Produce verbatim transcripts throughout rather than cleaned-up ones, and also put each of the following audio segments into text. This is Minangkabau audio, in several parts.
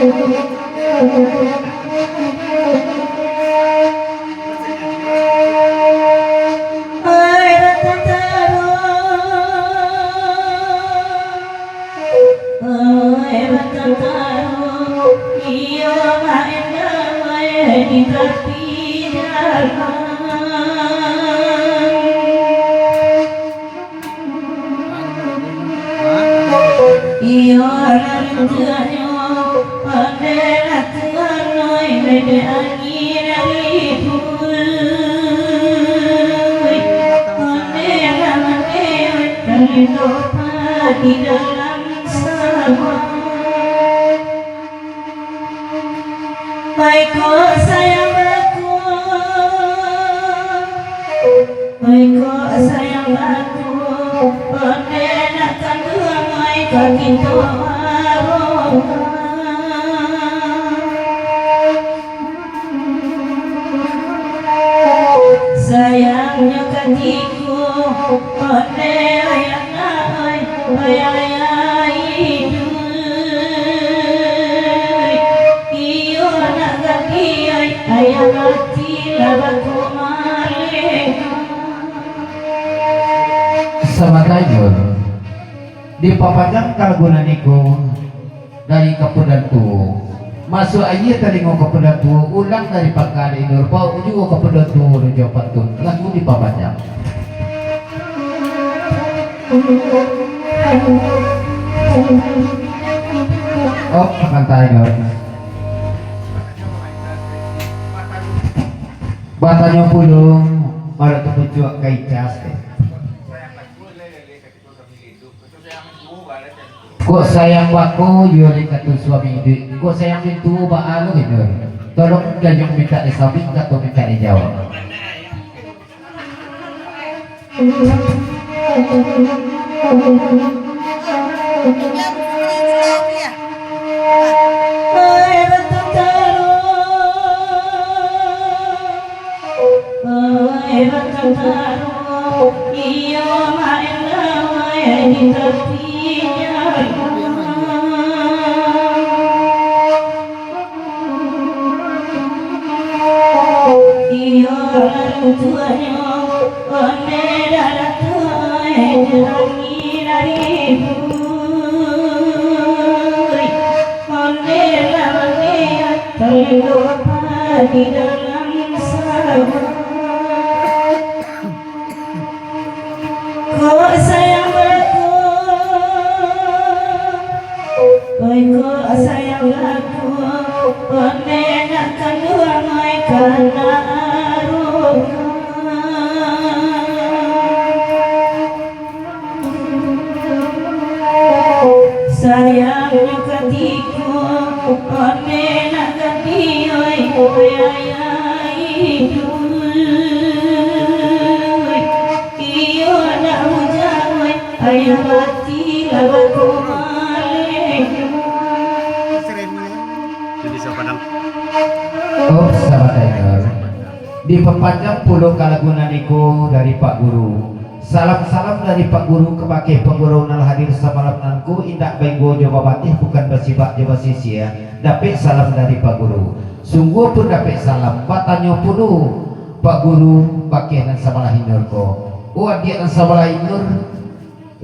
Ai batantaro, ai batantaro, iyo main damai di tapi jalan. Iyo, lalu tuanyo, pandai lah tuan, oi, ledek angin dari bui. Pandai lah mandai, oi, talindok padi dalam sawah. Baiko sayang baku, baiko sayang baku, onde nak kanduang ai ka kito aroha. Sayangnyo ka Onde ayah nak ai, ayah, ayah iduik. Iyo nak gadih ai, ayah mati lah bakumaleh. Sabatanya, dipapanjang kalagunan iko. Dari kapudantuo. Masuak aia talingo kapudantuo, ulang dari pangka dek inur, baok juo kapudantuo jo pantun, lagu dipapanjang. Oh, pangantai inur. Batanyo pulo, baru tapucuak ka icas deh. Kok sayang bako, iyo dek kato suami iduik. Kok sayang mintuo baa lo inyo. Tolong gayuang mintak disambik, kato mintak dijawab. Oi batantaro, iyo main damai di tapi jalan. Iyo lalu tuanyo, onde dadah tuai, jerangi dari bui. Onde lah mandian, terlupa di dalam sawah. Kok sayang bako, oi kok sayang bako, onde nak kanduang ai ka aroha. Sayangnyo ka tiko, onde nak gadih ai, oi ayah iduik. Iyo nak bujang ai, ayah mati lah bakumaleh. Oh, sahabat Tiger. Dipapanjang pulo kalagunan iko dari Pak Guru. Salam-salam dari Pak Guru kabake paguru nan hadir samalam nangko, indak bainggo jo babatih, bukan basibak jo basisia. Dapek salam dari Pak Guru. Sungguahpun dapek salam, batanyo pulo Pak Guru bakeh nan sabalah inur ko. Oh, adiak nan sabalah inur,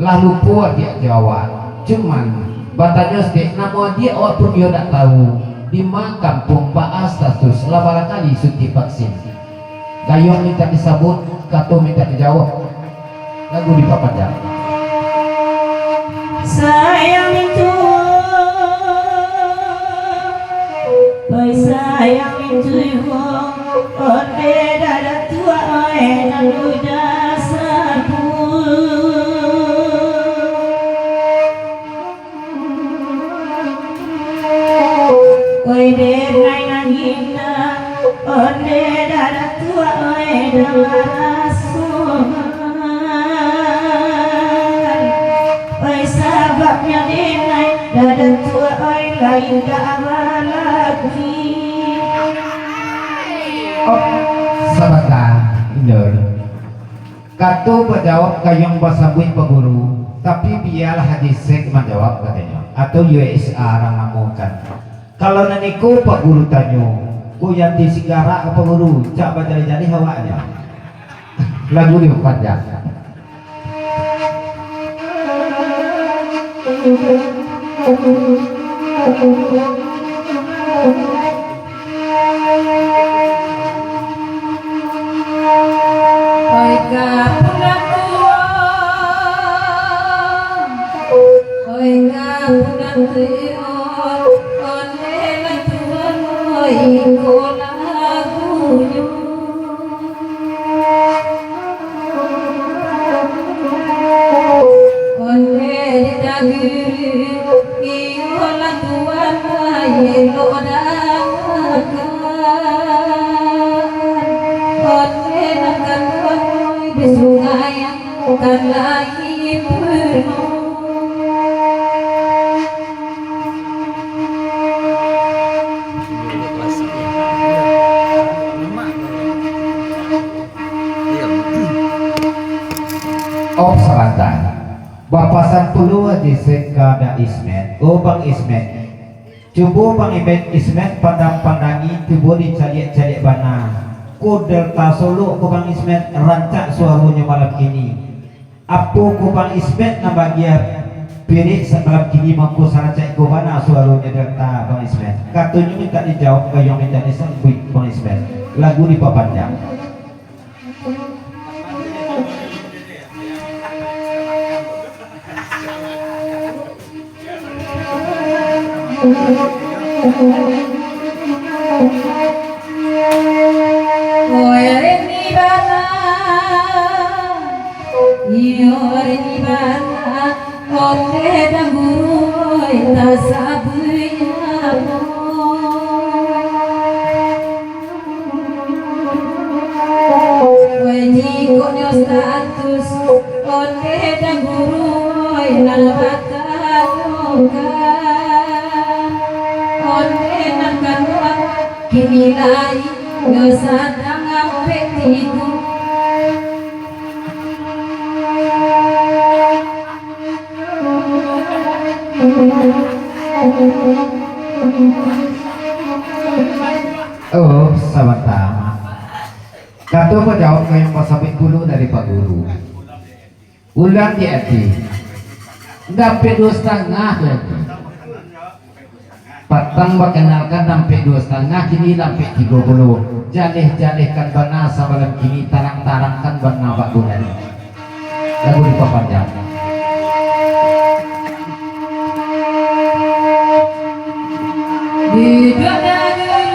lah lupo adiak jo awak. Cuman, batanyo saketek, namo adiak awak pun iyo dak tahu. Di ma kampuang, baa status, lah bara kali suntik vaksin. Gayuang mintak disabuik, kato mintak dijawab. Lagu dipapanjang. Sayang mintuo, oi sayang mintuo, onde dadah tuo, oi nan dudah sabuik. Oi denai nan indak, onde dadah tuo, oi dadah rasoan. Oi sababnyo denai, dadah tuo, oi lain dak balaki. Oh, sabanta, indak. Kato bajawab gayuang basabuik Pak Guru, tapi bialah Haji Sek manjawab, katonyo, atau U S A urang namokan. Kalau nan iko Pak Guru tanyo, ko Yanti Sigarak ka Pak Guru, cak bajaleh-jaleh awaknyo. Lagu ni panjang. Oi ka pulang tuo, oi ka pulang tuo, ondeh lah tuo, oi ko lagunyo. Ondeh di daging, iyo lah tuan, elok dangakan. Ondeh nan kanduang di sungai, kan lai penuh. Om sabanta. Bapasan pulo Haji Sek ka Bang Ismet. Oh, Bang Ismet. Cubo Bang Ismet, Ismet pandang-pandangi, cubo dicaliak-caliak bana. Ko Delta Solok ko Bang Ismet, rancak suaronyo malam kini. Apo ko Bang Ismet nan bagiah pirik sa-, malam kini, mangko sarancak iko bana suaronyo Delta Bang Ismet. Katonyo mintak dijawab, gayuang mintak disambuik Bang Ismet. Lagu dipapanjang. Oi, rini bana, iyo, rini bana, ondeh dan guru, oi, tasabuik namo. Oi, jikok nyo status, ondeh dan guru, oi, nan batanyokan. Ondeh nan kanduang, kini lai nyo sadang ampek tigo. Oh, sabanta, Mak. Kato pajawab ka nan basabuik pulo dari Pak Guru. Ulang di ati. Ndak ampek duo satangah lai. Patang bakanalkan ampek duo satangah, kini lah ampek tigo puluah. Jaleh-jalehkan bana samalam kini, tarang-tarangkan bana bagunan. Lagu dipapanjang. Duduak daging,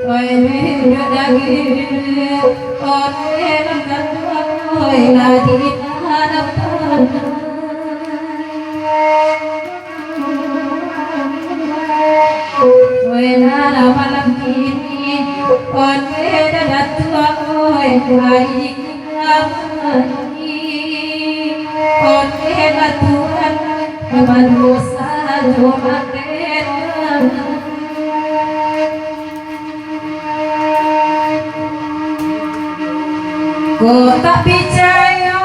oi, duduak daging, oi, nan kanduang, oi, lah di hadapan. Oi, nan malam kini, oi, dadatuak, oi, lai. Ondeh lah tuan, badosa jo mandeh. Kok tak picayo,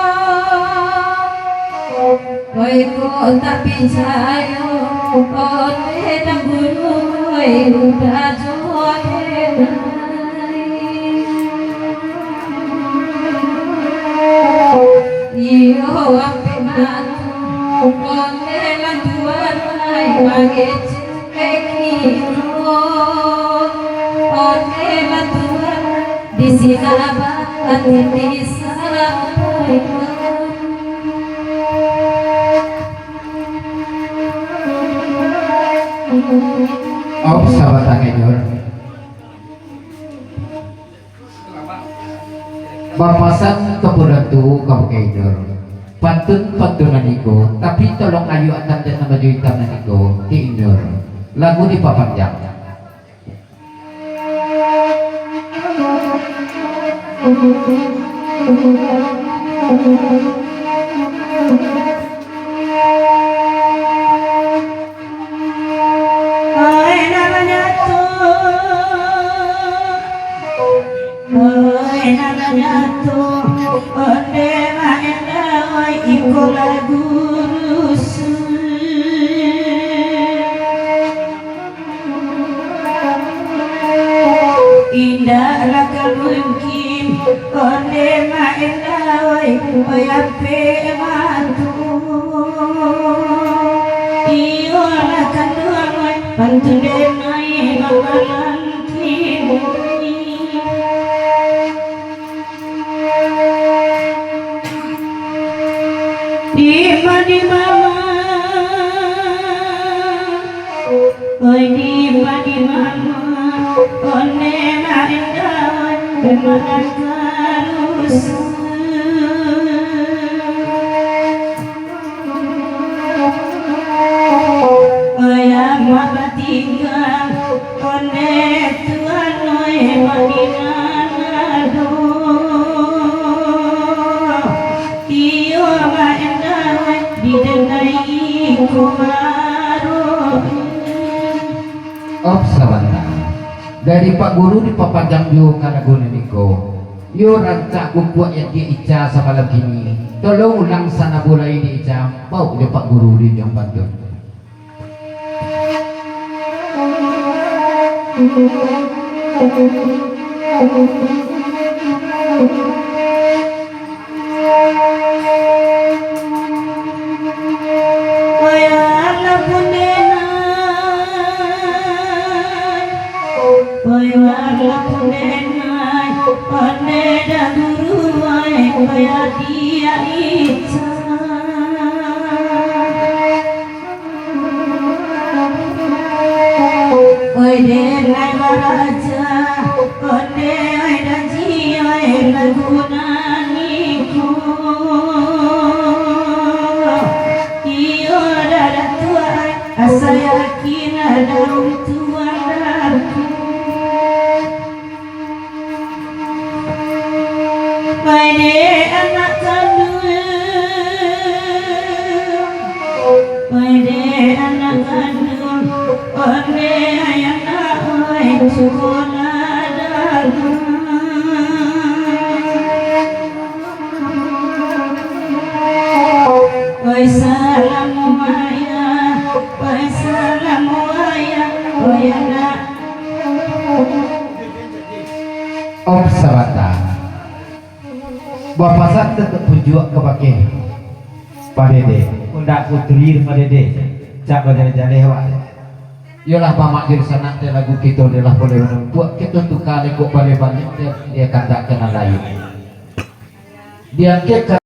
oi, kok tak picayo, ondeh dan guru, oi, udah jo denai. Iyo, ampek mano, ondeh lah tuan, ai, mangecek kiro. Ondeh lah tuan, di sinan batiti sampaikan. Om sabatang inur. Bapasan ka pulo tu ka Bukik Inur. Pantun-pantun nan iko, tapi tolong ayuakan dek nan baju itam nan iko, Ki Inur. Lagu dipapanjang. Oi, nan manyatu, oi, nan manyatu, ondeh mah indak, oi, iko lagu rusuh. Iyo lah kanduang, pantun denai mamalan kini. Dima, dima, oi, dima, dima, one ma indah, oi, pemakan karusu. Oi, amak batingga, onde tuan, oi, Madinah nado. Iyo, ma indah, oi, didenai iko baru. Op, sabanta. Dari Pak Guru dipapanjang juo ka lagu nan iko. Iyo rancak bubuak yang di Ica samalam kini. Tolong ulang sanabulai di Ica, baok jo Pak Guru di ujuang pantun. Oi, alah pun denai. Oi, alah pun denai. Pandai dah guru, oi, oi, adia Ica. Oi, denai baraja, onde, oi, daji, oi, lagu nan iko. Iyo, dah, dah tuai, asa yakin, dah, untuang aku. Pai dek anak kanduang, pai dek anak kanduang, pai dek anak, oi, cubo lah dagang. Oi, salamo ayah, oi, salamo ayah, oi, anak. Om sabanta. Bapasan tantang punjuak ka bakeh Padede. Undak putri Padede. Cak bajaleh-jaleh awak. Yolah, bamak di sanak dek lagu kito, dek lah boleh manampuak, kito tuka lekok baleh baliak, dek dia kandak kanai lain. Diangkek ka